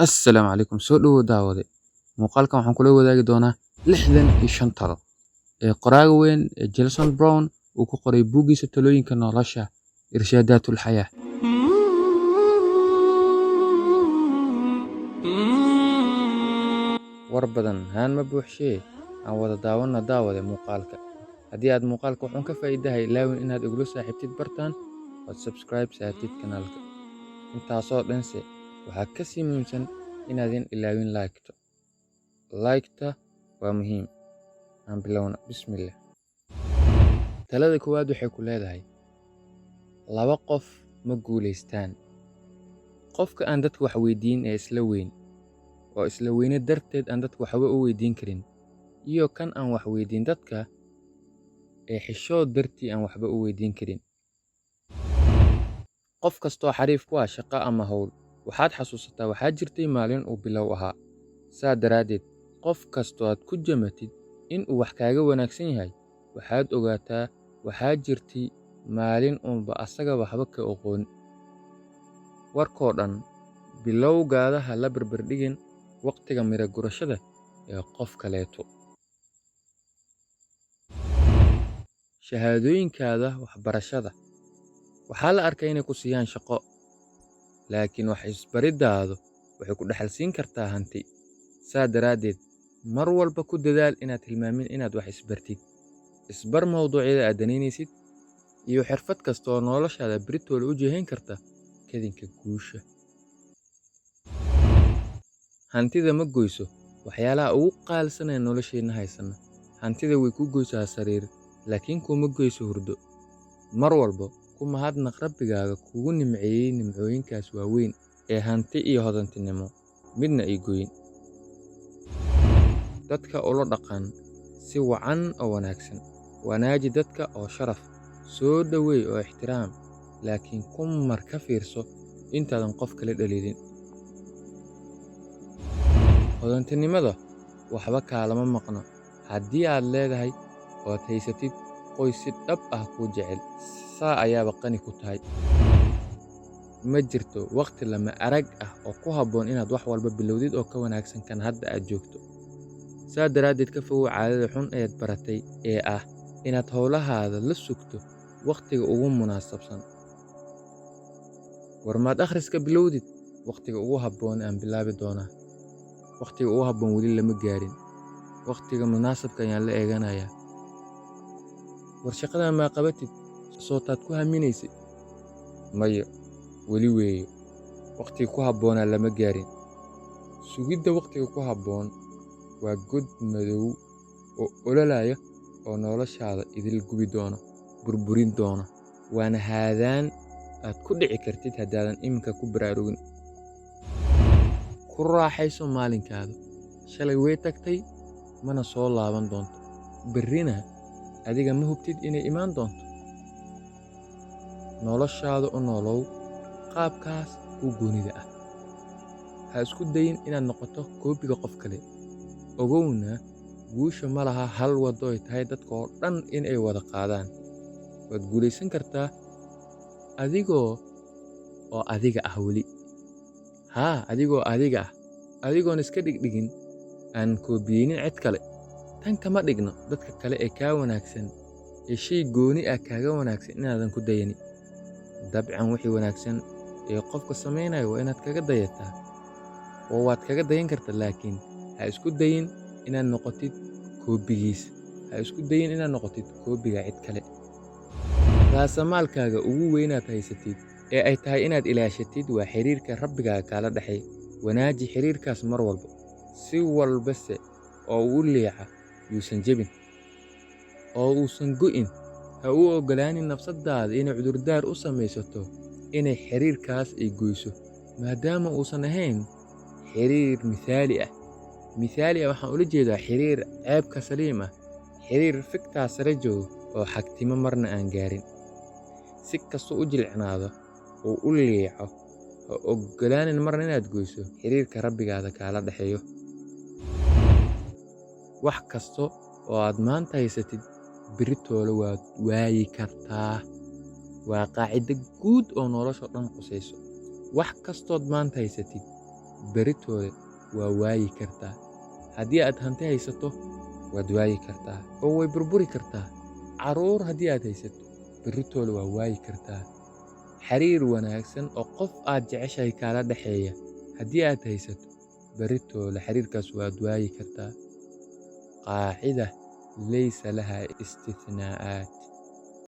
Assalaamu calaykum, soo dhawow daawade. Muuqaalkan waxaan kula wadaagi doonaa 65 talo ee qoraaga weyn ee Jason Brown uu ku qoray buuggiisa talooyinka nolosha, Irshaadaatul Xayaa. War badan haan ma buuxshee, aan wada daawanno daawade muuqaalka. Haddii aad muuqaalka waxuun ka faa'iidahay, ilaawin inaad igula saaxiibtid bartaan ood subscribe saartid kanaalka. Intaasoo dhanse waxaa ka sii muhiimsan inaadin ilaawin like-ta. Like-ta waa muhiim. Aan bilowna, bismillah. Talada koowaad waxay ku leedahay: laba qof ma guulaystaan. Qofka aan dadka wax weydiin ee isla weyn, oo isla weyne darteed aan dadka waxba u weydiin karin, iyo kan aan wax weydiin dadka ee xishood dartii aan waxba u weydiin karin. Qof kastoo xariif ku ah shaqo ama hawl, waxaad xasuusataa waxaa jirtay maalin uu bilow ahaa. Saa daraaddeed, qof kastoo aad ku jamatid in uu wax kaaga wanaagsan yahay, waxaad ogaataa waxaa jirtay maalin uunba asaga waxba ka aqoon. Warkoo dhan, bilowgaada ha la barbardhigin waqtiga miro gurashada ee qof kaleeto. Shahaadooyinkaada waxbarashada waxaa la arkay inay ku siiyaan shaqo, laakiin wax isbariddaadu waxay ku dhaxalsiin kartaa hanti. Saa daraaddeed, mar walba ku dadaal inaad hilmaamin inaad wax isbartid. Isbar mawduucyada aad danaynaysid iyo xirfad kasta oo noloshaada beritoole u jihayn karta kadinka guusha. Hantida ma goyso waxyaalaha ugu qaalisan ee nolosheenna haysana. Hantida way ku goysaa sariir, laakiin kuma goyso hurdo. Mar walba ku mahadnaq Rabbigaaga kugu nimceeyey nimcooyinkaas waaweyn ee hanti iyo hodantinimo midna ay goyn. Dadka ula dhaqan si wacan oo wanaagsan. Wanaaji dadka oo sharaf, soo dhaweey oo ixtiraam, laakiin ku mar ka fiirso intaadan qof kale dhaliilin. Hodantinimada waxba kaalama maqno haddii aad leedahay oo aad haysatid qoys si dhab ah kuu jecel, saa ayaaba qani ku tahay. Ma jirto waqti lama arag ah oo ku habboon inaad wax walba bilowdid oo ka wanaagsan kan hadda aad joogto. Saa daraaddeed, ka fogow caadada xun eed baratay ee ah inaad howlahaada la sugto waqtiga ugu munaasabsan. War maad akhriska bilowdid? Waqtiga ugu habboon aan bilaabi doonaa. Waqtiga ugu habboon weli lama gaarin. Waqtiga munaasabka ayaan la eeganayaa. War shaqadan maa qabatid? Sootaad ku haminaysay? Maya, weli weeyo. Waqtiga ku habboonaa lama gaarin. Sugidda waqtiga ku habboon waa god madow oo ololaya oo noloshaada idil gubi doona, burburin doona. Waana haadaan aad ku dhici kartid haddaadan iminka ku baraarugin. Ku raaxayso maalinkaada. Shalay way tagtay, mana soo laaban doonto. Berrina adiga ma hubtid inay imaan doonto. Noloshaada u noolow qaabkaas kuu goonida ah. Ha isku dayin inaad noqoto koobiga qof kale. Ogowna guusha ma laha hal waddo ay tahay dadka oo dhan in ay wada qaadaan. Waad guulaysan kartaa adigoo oo adiga ah weli. Haa, adigoo adiga ah, adigoon iska dhigdhigin, aan koobiyeynin cid kale. Tan kama dhigno dadka kale ee kaa wanaagsan ee shay gooni ah kaaga wanaagsan inaadan ku dayanin. Dabcan wixii wanaagsan ee qofka samaynayo waa inaad kaga dayataa, oo waad kaga dayan kartaa, laakiin ha isku dayin inaad noqotid koobigiisa. Ha isku dayin inaad noqotid koobiga cid kale. Raasamaalkaaga ugu weynaad haysatid ee ay tahay inaad ilaashatid waa xiriirka Rabbigaaga kaala dhexeeya. Wanaaji xiriirkaas mar walba. Si walbase oo uu u liica yuusan jebin oo uusan go'in. Ha u oggolaanin nafsadaada inay cudurdaar u samaysato inay xiriirkaas ay goyso, maadaama uusan ahayn xiriir mithaali ah. Mithaali ah waxaan ula jeedaa xiriir ceebka saliim ah, xiriir fiktaa sare joogo oo xagtimo marna aan gaarin. Si kastoo u jilcinaado oo u liico, ha oggolaanin marna inaad goyso xiriirka Rabbigaada kaala dhexeeyo. Wax kasta oo aad maanta haysatid, berritoole waad waayi kartaa. Waa qaacido guud oo nolosha dhan qusayso. Wax kastood maanta haysatid, Beritoole waa waayi kartaa. Haddii aad hanti haysato, waad waayi kartaa oo way burburi kartaa. Carruur haddii aad haysato, beritoole waa waayi kartaa. Xiriir wanaagsan oo qof aad jeceshahay kaala dhexeeya haddii aad haysato, beritoole xiriirkaas waad waayi kartaa. Qaacida laysa laha istithnaa'aat.